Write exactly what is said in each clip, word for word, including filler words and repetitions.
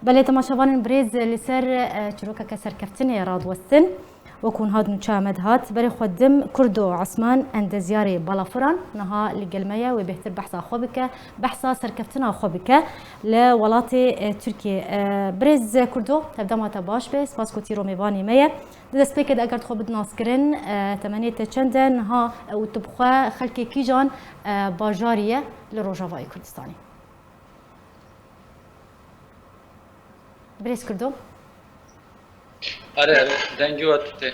Belê temaşevanên birêz, li ser, e, çîrokeke serkeftinê radiwestin. Wekû niha di nûçeya me de hat, berê xwe didim Kurdo Osman, endezyarê balafiran, niha li gel me ye, wê bêhtir behsa xwe bike, behsa serkeftina xwe bike li welatê, e, Tirkiyê. E, birêz Kurdo, tevdema te baş be, spas ku tîro mêvanê me ye. Di destpêkê de eger tu xwe bidî naskirin, e, temenê te çend e niha, e, û tu bi xwe xelkê kîjan, e, bajarî ye li Rojavayê Kurdistanê? Birêz Kurdo. Erê, erê, dengê we tê.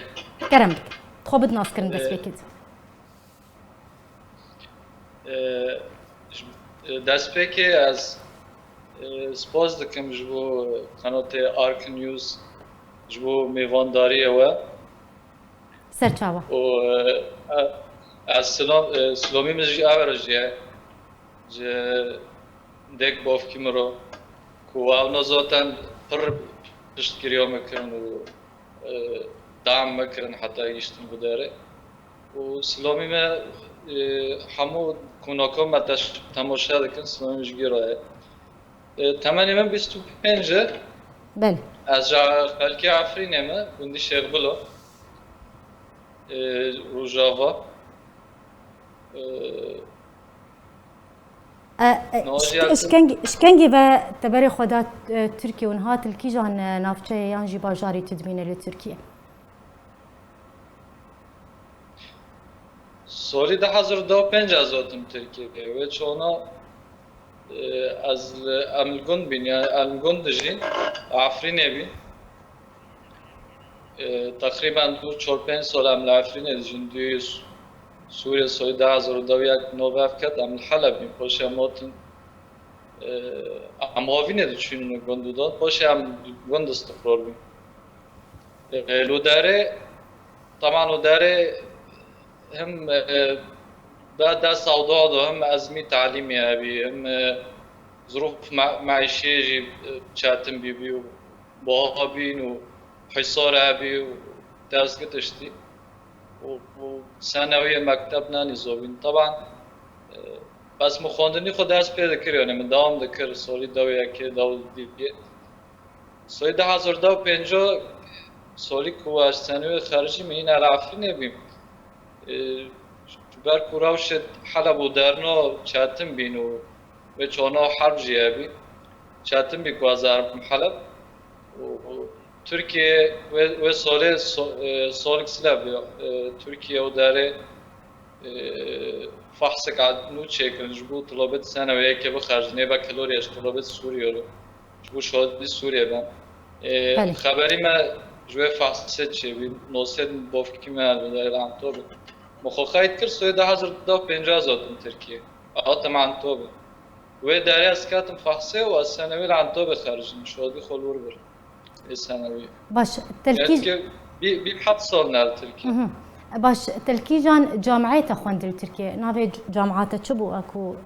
Kerem bike. Xwe bidî naskirin. Ee, destpêkê de. Ee, ji, e, destpêkê ez, e, spas dikim ji bo qenatê Ark News, ji bo mêvandariyê we. Serçawa. Û, e, e, ez silam, e, silamî min jî ew re jî ye. Ji dêk bavkî min re ku ewna zaten pir piştgiriya me kirin û, e, dam me kirin heta gihiştin vê derê. Û silamî me, e, hemû konaka me teş-, temaşe dikin, silamî min ji gî re ye. E, temenê min bîst û pênc e. Belê. Ez ji xelkê Efrînê me, gundî Şêxbilo. E, Rojava. E, E, e, niha jî şk-, ez şkeng-, şkengî ve te berê xwe da, e, Tirkiye û niha tu li kîjan, e, navçeyê yan jî bajarî tu dimîne li Tirkiye? Salî du hezar û deh û pênc ez hatim Tirkiyeyê. Wê çona, e, ez li, em li gund bîn, yani em li gund dijîn, Efrînê bîn. E, teqrîben du, çar, pênc sal em li Efrînê dijîn, dûyê Sû-, Sûriyê salî du hezar û deh û yek navê hev ket, em li Heleb bîn, paşê em hatin, e, em havînê diçûnin gund û dan, paşê em gund istiqrar bîn. E, li derê, teman li derê him, e, be dest ew da do, him ezmî talîmê hebî, him, e, zirûf me-, meîşiyê jî, e, çetin bîbî û biha bîn û hîsar hebî û dezgi tiştî û, û senewiyê mekteb nenîzo bîn. Teban, e, bes min xwendinî xwe dest pê dikir, yani min dewam dikir, salî dewê yekê, dewê dîyê. Salî du hezar deh û pênc salî ku ez senewê xericî min yîne li Efrînê bîm. E, ji ber ku rewşê Heleb û Derno çetin bîn û wê çona herb jî hebî. Çetin bî ku ez herim Heleb. Û, û Tirkiye wê, wê salê so-, e, salek sila bî, e, Tirkiye û derê, e, fahsek nû çêkirin ji bo tulabet senewê yekê bixercin, ê be kilorya ji tulabet Sûriye re. Ji bo şehidî Sûriyê be. Ê, Belê. Xeberî me ji wê fahsê çêbî, nosê bavkî me li derê Anto bî. Min xwe qeyd kir, soyê du hezar deh û pênc ez hatim Tirkiyê. Hatim Anto bî. Wê derê ez ketim fahsê û ez senewî li Anto bî xercîm. Şehidî xwe li wir bir. Ê senewî. Baş, telkî- Belkî bî, bî heft sal ne li Tirkiyê. Mhm. Baş, telkîjan camiyê te xwendin li Tirkiyê? Navê c-, camiya te çi bû, a ku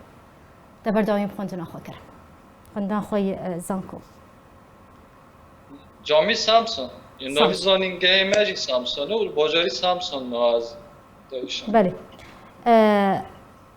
te berdewamî bi xwendina xwe kir? Xwendina xwe yê, e, zanko. Camî Samson. Yê Samson. Navî zanîngehê me jî Samson e û li bajarî Samson me az. Belê. E,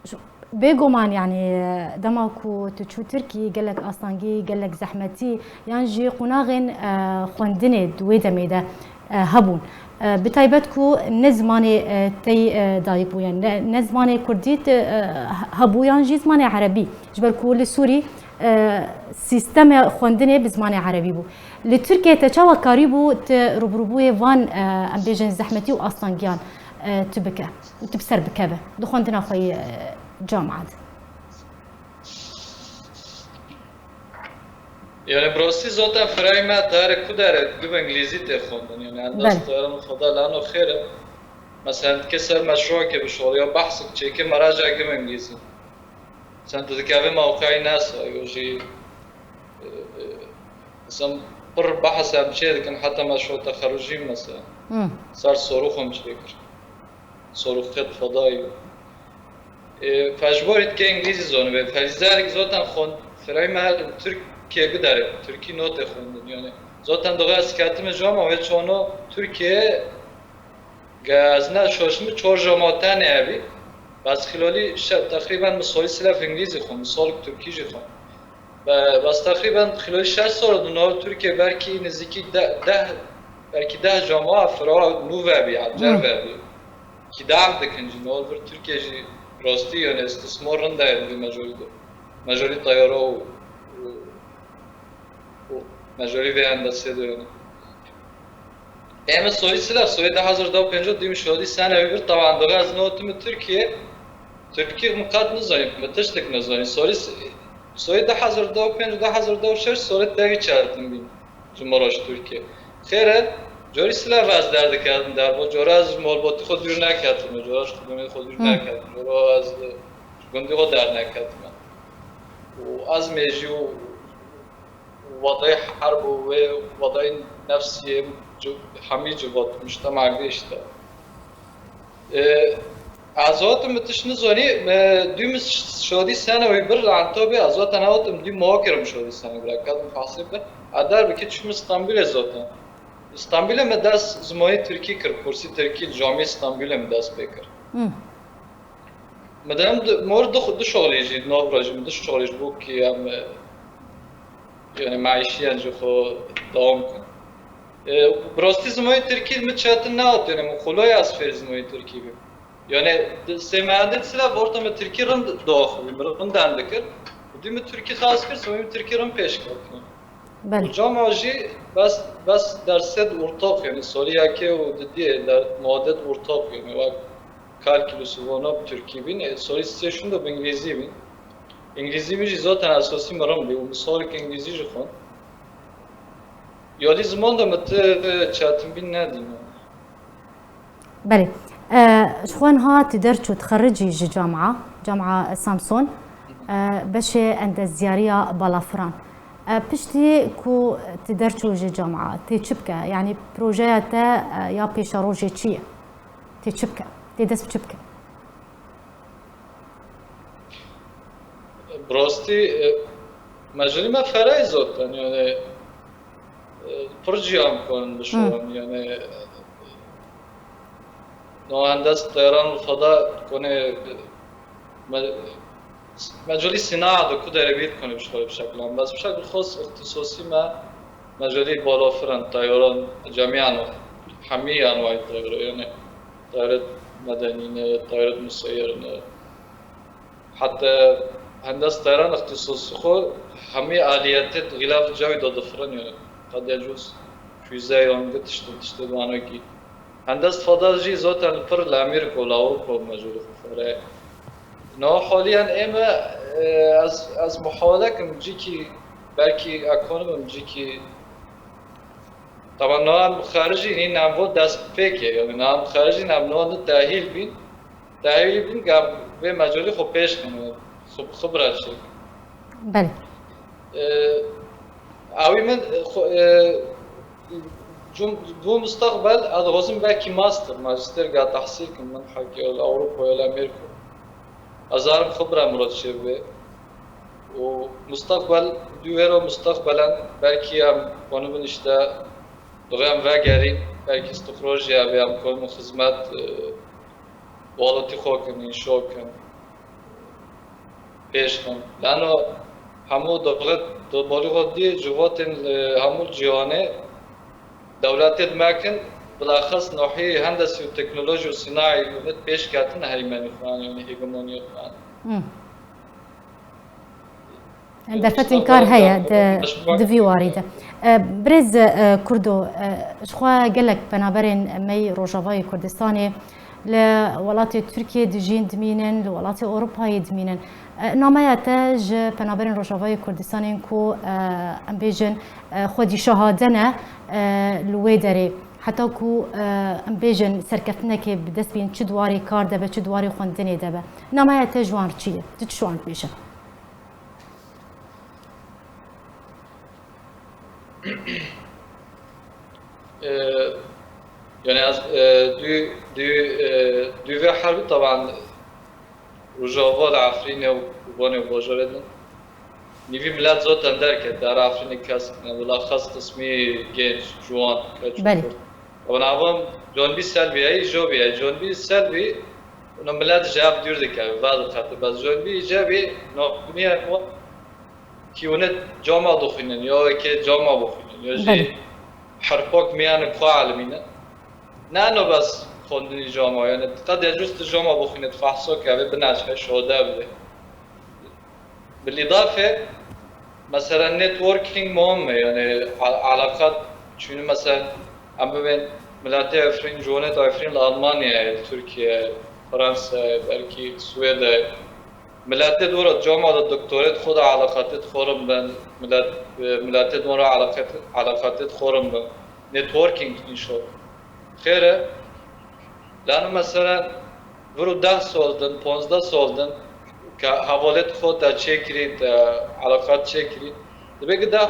ş-, bêguman, yani, e, dema ku tu çû Tirkî, gelek astangî, gelek zehmetî, yan jî qonaxên, e, xwendinê di wê demê de, e, hebûn. E, bi taybet ku ne zimanê, e, te yî, e, dayik bû, yani ne, ne zimanê kurdî te, e, he-, hebû yan jî zimanê erebî. Ji ber ku li Sûrî, e, sîstemê xwendinê bi zimanê erebî bû. Li Tirkiyê te çawa karîbû tu rûbirûbûyê van, e, em bêjin zehmetî û astangiyan, e, tu bike û tu bi ser bikeve di xwendina xwe yê, e, camia de? Yani, bi rastî zaten firayê me dare ku dare bi îngilîzî tê xwendin. Yani, Belê. Endaz daran xweda lano xêr e. Mesela, dikê ser meşrueke bişol ya behsik çêke meraca bi îngilîzî. Sen tu dikevê mewqeyî nesa, yo jî, e, e, mesela, pir behs em çê dikin, heta meşru texerrujî mesela. Hmm. Ser sorûx em çê kir. Sorûxê fedayî. E, fecborî dike îngilîzî zonibê. Felizarik zaten xwend, firayê me her Tirkiyê bidere. Tirkî notê xwendin, yani. Zaten doğa ez ketime cama ve çono Tirkiye Ge ez ne şaşim, çor jama tenê hebî. Bes xilolî şe-, teqrîben min solî silef îngilîzî xwe, min solik tirkî jî xwe. Be-, bes teqrîben xilay şeş sal di nav Tirkiye belkî nizîkî de-, deh, belkî deh cama fira nû vebî, ecer vebî. Ki devam dikin jî, nav vir Tirkiye jî rastî, yani, istismar rind e, yani, mecalî de. Mecalî teyara û, û, û mecalî vê hendesê de, yani. Em soyî sila, soyî du hezar û pênc dîm şodî sene wî bir, taban, diga ez notim Tirkiye, Tirkî min qet nizanî, min tiştek nizanî. Soyî s-, soyî du hezar û pênc, du hezar û şeş soyî tevî çatin bîn. Ji min re ji Tirkiye. Xêr e, corî sila ve ez derdiketim derbo, cora ez ji malbatî xwe dûr neketim, cora ji xwedûnê xwe dûr neketim, cora ez ji gundî xwe derneketim. Û ez mêjî û Wedayê herb û wê wedayê nefsiyê ci-, hemî civat, mujtema gihişte. Ê, ez hatim min tişt nizanî, me dû min şadî sene wê bir li Entabê, ez zaten hatim dî mawakê re min şadî sene bir, ez hatim fasê bir. Ez derbikî çûm Stenbolê zaten. Stenbolê me dest zimanê Tirkî kir, kursî Tirkî li Camiyê Stenbolê me dest pê kir. Hmm. Me dem di, mor du, du şolê jî, di nav re jî, min du şolê ji bo ki em, e, yani meîşiyan ji xwe dewam kin. E, bi rastî zimanê Tirkî min çetin nehat, yani min kolay ez fêr zimanê Tirkî bim. Yani di sê mehendê sila orta me Tirkî rind diaxivî, min rind deng dikir. Dî min Tirkî xas kir, zimanê min Tirkî rind pêş ketin. Belê. Û cama jî bes, bes derset ortak, yani salî yekê û didiyê der, madet ortak, yani wek kalkülüsü vana bi Tirkî bîn, e, soyî sê şûn de bi Îngilîzî bîn. Îngilîzî min jî zaten esasî min rind bî û min salek Îngilîzî jî xwend. Yalî ziman de min ti çetin bîn nedîn. Belê. E, ji xwe niha tu derçû, tixericî ji camia, camia Samson, e, beşê endeziyariya balafiran. E, piştî ku tu derçû ji camia, tê çi bike? Yanî projeya te, e, ya pêşerojê çi ye? Tê çi bike? Tê dest bi çi bike? Bi rastî, e, mecalî me ferey zaten, yani, e, pir cî em karin bişon, yani, e, no hendest teyaran û feda konê, e, me-, mecalî sînaa de ku derê bît konê bişxwe bi şeklan. Bes bi şekl xos îxtisosî me mecalî balafiran, teyaran, cemiyan, hemî anwayê teyara, yani. Tayret medenî ne, tayret museyir ne. Heta hendest tayran îxtisosî xwe hemî aliyetê di xîlaf cewî de difirin, yani. Qedê cûz füze yan gi tiştin tiştê wanekî. Hendest feda jî zaten li pir li Amerîka û li Ewropa mecûrî xwe fere. Niha haliyan ême, e, ez, ez muhawele kim cîkî, belkî ekonomim cîkî Taban niha em xerijîn, hîn em vo destpêkê, yani niha em xerijîn, em niha di tehîl bîn, tehîlî bîn, gam vê mecalî xwe pêş kin, xwe, xwe bira çêkin. Belê. Ee, ewî min, xwe, ee, cum-, bo mustaqbel, ez dixwazim belkî master, majîster ga tehsîl kim, min hekî li Ewropa ya li Amerîka. Ez zarim xwe bira mirov çêbibe. Û mustaqbel, dû wêro mustaqbelen belkî em konibin işte, dixê em vegerîn, belkî îstixrojê ev ê em konibin xizmet, e, welatî xwe kin, înşo kin, pêş kin. Lano hemû dixê, di bolî xwe dî civatên, e, hemû cîhanê Dewletê dime kin, bilaxas nahiyê hendesî û teknolojî û sînayê li pêş ketin heymenî xwe, yanî hegemoniyê xwe. Hmm. Derfetên kar heye di, di vî warî de. E, birêz, e, Kurdo, e, ji xwe gelek penaberên me yî Rojavayê Kurdistanê li welatê Tirkiyê dijîn, dimînin, li welatê Ewropayê dimînin. E, nameya te ji penaberên Rojavayê Kurdistanê ku, e, em bêjin, e, xwedî şahade ne, e, li wê derê. Heta ku, e, em bêjin serkeftinekê bi dest bînin, çi di warê kar de be, çi di warê xwendinê de be. Nameya te ji wan re çi ye? Tu çi ji wan re dibêjin? E, yani ez, e, dû, dû, e, dû vê herbî taban Rojava li Efrînê û Kobanê û bajarê din. Nîvî milet zaten derket, der Efrînê kes, bilaxas qismî genç, ciwan, keç û Belê. Kurd. Ew navan Canbî Selbî ye, Jobî ye. Canbî Selbî, ûna milet ji ev dûr dikeve, vedixete. Bes Canbî Jobî, navmiye xwe Kî hûn ê cama dixwînin, ya wekê cama bixwînin, ya jî Belê. herpok miyanik xwe elimînin. Ne no bes xwendinî cama, yani qet ya cust cama bixwîne, fehso ke, evê bineçe, şode bide. Bilîdafe, mesela networking muhim e, yani a-, alaqat, çünkü mesela em bibên miletê Efrîn, ciwanêt Efrîn li Almanyayê, li Tirkiyeyê, Fransayê, belkî Swêdayê. Miletê dora cama de doktorêt xwe de alaqatêt xwe rin bin, milet, e, miletê dora alaqet, alaqatêt xwe rin bin. Networking in short. Xêr e. Lano mesela viro deh sal din, ponzdeh sal din ke hevalêt xwe te çêkirî, te alaqat çêkirî. Dibe ki deh,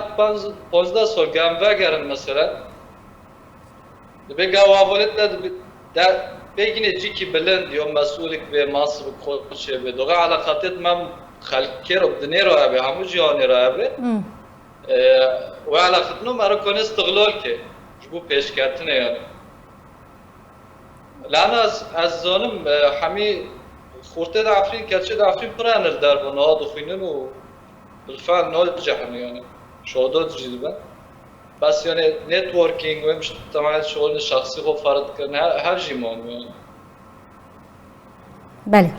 ponzdeh sal gem vegerin mesela. Dibe gawa volet de, de pêkine cîkî bilind yo, mesûlik bê, masibik xwe çêbe. Doğa alaqatêt me xelkê ro, dinê ro hebe, hemû cîhanê ro hebe. Hmm. E, we alaqatino me ro kone istiqlal ke, ji bo pêşketinê yani. Lana ez, ez zanim, e, hemî xurtê de Efrîn, keçê de Efrîn pir enil derbû, niha dixwînin û bilfe'l nacehine yani. Şodo cî dibe. Bes yani networking ve mujtemaê şixulin şexsî xwe ferz kirin, her, her jî muhim yani. Belê.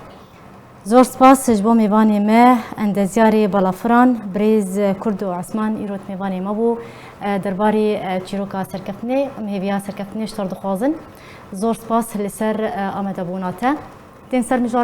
Zor spas ji bo mêvanê me, endezyarê balafiran, birêz Kurd û Osman îrot mêvanê me bû. E, derbarê, e, çîroka serkeftinê, em hêviya serkeftinê ji te re dixwazin. Zor spas li ser, e, amadebûna te. Tên ser mijara